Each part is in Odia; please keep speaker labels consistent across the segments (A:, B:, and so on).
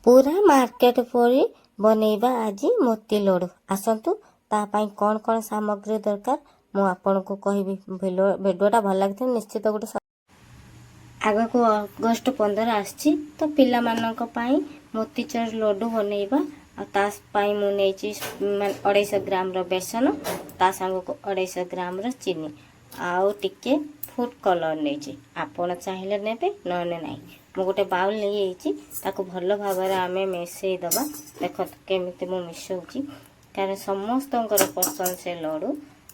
A: ପୁରା ମାର୍କେଟ ପରି ବନେଇବା ଆଜି ମୋତି ଲଡ଼ୁ। ଆସନ୍ତୁ, ତା ପାଇଁ କ'ଣ କ'ଣ ସାମଗ୍ରୀ ଦରକାର ମୁଁ ଆପଣଙ୍କୁ କହିବି। ଭିଡ଼ିଓଟା ଭଲ ଲାଗିଥିବ ନିଶ୍ଚିତ ଗୋଟେ। ଆଗକୁ ଅଗଷ୍ଟ 15 ଆସିଛି ତ, ପିଲାମାନଙ୍କ ପାଇଁ ମୋତିଚୁର ଲଡ଼ୁ ବନେଇବା। ଆଉ ତା ପାଇଁ ମୁଁ ନେଇଛି ମାନେ 250 ଗ୍ରାମର ବେସନ, ତା ସାଙ୍ଗକୁ 250 ଗ୍ରାମର ଚିନି ଆଉ ଟିକେ ଫୁଡ଼୍ କଲର୍ ନେଇଛି। ଆପଣ ଚାହିଁଲେ ନେବେ, ନହେଲେ ନାହିଁ। ମୁଁ ଗୋଟେ ବାଉଲ୍ ନେଇଯାଇଛି। ତାକୁ ଭଲ ଭାବରେ ଆମେ ମିଶେଇ ଦେବା। ଦେଖନ୍ତୁ କେମିତି ମୁଁ ମିଶାଉଛି, କାରଣ ସମସ୍ତଙ୍କର ପସନ୍ଦ ସେ ଲଡ଼ୁ।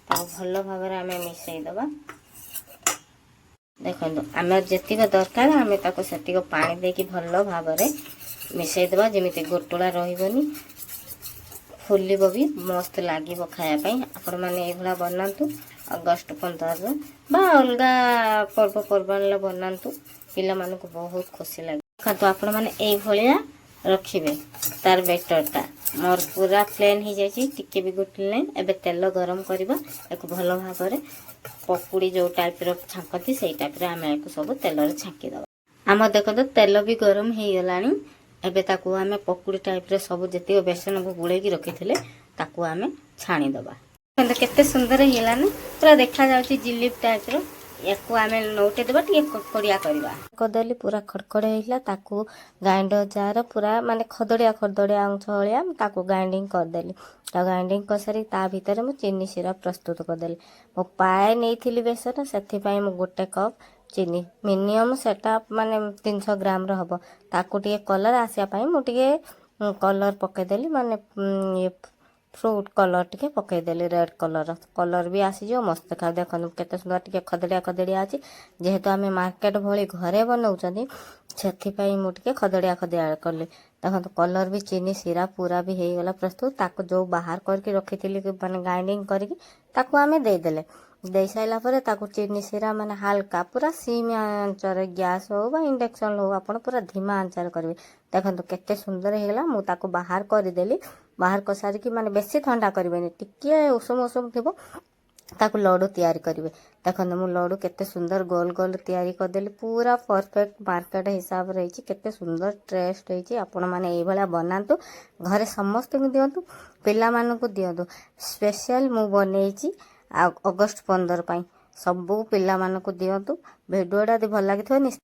A: ତାକୁ ଭଲ ଭାବରେ ଆମେ ମିଶେଇ ଦେବା। ଦେଖନ୍ତୁ, ଆମେ ଯେତିକ ଦରକାର ଆମେ ତାକୁ ସେତିକ ପାଣି ଦେଇକି ଭଲ ଭାବରେ ମିଶାଇ ଦେବା, ଯେମିତି ଗୋଟୁଳା ରହିବନି, ଫୁଲିବ ବି, ମସ୍ତ ଲାଗିବ ଖାଇବା ପାଇଁ। ଆପଣମାନେ ଏଇଭଳିଆ ବନାନ୍ତୁ, ଅଗଷ୍ଟ 15ରେ ବା ଅଲଗା ପର୍ବପର୍ବାଣିରେ ବନାନ୍ତୁ, ପିଲାମାନଙ୍କୁ ବହୁତ ଖୁସି ଲାଗିବ। ଦେଖନ୍ତୁ, ଆପଣମାନେ ଏଇଭଳିଆ ରଖିବେ ତାର ବେଟରଟା। ମୋର ପୁରା ପ୍ଲେନ୍ ହେଇଯାଇଛି, ଟିକେ ବି ଗୋଟିଏ ନାହିଁ। ଏବେ ତେଲ ଗରମ କରିବା। ତାକୁ ଭଲ ଭାବରେ ପକୁଡ଼ି ଯେଉଁ ଟାଇପ୍ର ଛାଙ୍କନ୍ତି, ସେଇ ଟାଇପ୍ର ଆମେ ଏହାକୁ ସବୁ ତେଲରେ ଛାଙ୍କିଦେବା। ଆମର ଦେଖନ୍ତୁ, ତେଲ ବି ଗରମ ହେଇଗଲାଣି। ଏବେ ତାକୁ ଆମେ ପକୁଡ଼ି ଟାଇପ୍ର ସବୁ ଯେତିକ ବେସନକୁ ଗୁଳେଇକି ରଖିଥିଲେ, ତାକୁ ଆମେ ଛାଣିଦେବା। ଦେଖନ୍ତୁ, କେତେ ସୁନ୍ଦର ହେଇଗଲାନି, ପୁରା ଦେଖାଯାଉଛି ଜିଲିପି ଟାଇପ୍ର। ୟାକୁ ଆମେ ନଉଟେଇ ଦେବା, ଟିକେ ଖଡ଼ଖଡ଼ିଆ କରିବା। କରିଦେଲି, ପୁରା ଖଡ଼ଖଡ଼ ହେଇଥିଲା। ତାକୁ ଗ୍ରାଇଣ୍ଡର ଜାର ପୁରା ମାନେ ଖଦଡ଼ିଆ ଖଦଡ଼ିଆ ଅଂଶ ଭଳିଆ ମୁଁ ତାକୁ ଗ୍ରାଇଣ୍ଡିଙ୍ଗ କରିଦେଲି। ତାକୁ ଗ୍ରାଇଣ୍ଡିଙ୍ଗ କରିସାରିକି ତା ଭିତରେ ମୁଁ ଚିନି ସିରପ ପ୍ରସ୍ତୁତ କରିଦେଲି। ମୁଁ ପାଏ ନେଇଥିଲି ବେସନ, ସେଥିପାଇଁ ମୁଁ ଗୋଟେ କପ୍ ଚିନି ମିନିମମ୍, ସେଟା ମାନେ 300 ଗ୍ରାମର ହେବ। ତାକୁ ଟିକେ କଲର୍ ଆସିବା ପାଇଁ ମୁଁ ଟିକେ କଲର୍ ପକେଇଦେଲି, ମାନେ ଇଏ ଫ୍ରୁଟ୍ କଲର୍ ଟିକେ ପକେଇଦେଲି, ରେଡ୍ କଲର୍। କଲର୍ ବି ଆସିଯିବ, ମସ୍ତ ଦେଖା। ଦେଖନ୍ତୁ, କେତେ ସୁନ୍ଦର ଟିକେ ଖଦଡ଼ିଆ ଖଦଡ଼ିଆ ଅଛି। ଯେହେତୁ ଆମେ ମାର୍କେଟ ଭଳି ଘରେ ବନଉଛନ୍ତି, ସେଥିପାଇଁ ମୁଁ ଟିକେ ଖଦଡ଼ିଆ ଖଦଡ଼ିଆ କଲି। ଦେଖନ୍ତୁ, କଲର୍ ବି ଚିନି ସିରା ପୁରା ବି ହେଇଗଲା ପ୍ରସ୍ତୁତ। ତାକୁ ଯେଉଁ ବାହାର କରିକି ରଖିଥିଲି, ମାନେ ଗ୍ରାଇଣ୍ଡିଙ୍ଗ କରିକି, ତାକୁ ଆମେ ଦେଇଦେଲେ। ଦେଇ ସାରିଲା ପରେ ତାକୁ ଚିନି ସିରା ମାନେ ହାଲକା ପୁରା ସିମ୍ ଆଞ୍ଚରେ, ଗ୍ୟାସ୍ ହଉ ବା ଇଣ୍ଡକ୍ସନ୍ ହଉ, ଆପଣ ପୁରା ଧୀମା ଆଞ୍ଚରେ କରିବେ। ଦେଖନ୍ତୁ, କେତେ ସୁନ୍ଦର ହେଇଗଲା। ମୁଁ ତାକୁ ବାହାର କରିଦେଲି। ବାହାର କରିସାରିକି ମାନେ ବେଶୀ ଥଣ୍ଡା କରିବେନି, ଟିକିଏ ଉଷୁମ ଉଷୁମ ଥିବ, ତାକୁ ଲଡ଼ୁ ତିଆରି କରିବେ। ଦେଖନ୍ତୁ, ମୁଁ ଲଡ଼ୁ କେତେ ସୁନ୍ଦର ଗୋଲ ଗୋଲ ତିଆରି କରିଦେଲି। ପୁରା ପରଫେକ୍ଟ ମାର୍କେଟ ହିସାବରେ ହେଇଛି। କେତେ ସୁନ୍ଦର ଟେଷ୍ଟ ହେଇଛି। ଆପଣମାନେ ଏଇଭଳିଆ ବନାନ୍ତୁ, ଘରେ ସମସ୍ତଙ୍କୁ ଦିଅନ୍ତୁ, ପିଲାମାନଙ୍କୁ ଦିଅନ୍ତୁ। ସ୍ପେଶାଲ ମୁଁ ବନେଇଛି ଆଉ ଅଗଷ୍ଟ 15 ପାଇଁ ସବୁ ପିଲାମାନଙ୍କୁ ଦିଅନ୍ତୁ। ଭିଡ଼ିଓଟା ଯଦି ଭଲ ଲାଗିଥିବ ନିଶ୍ଚୟ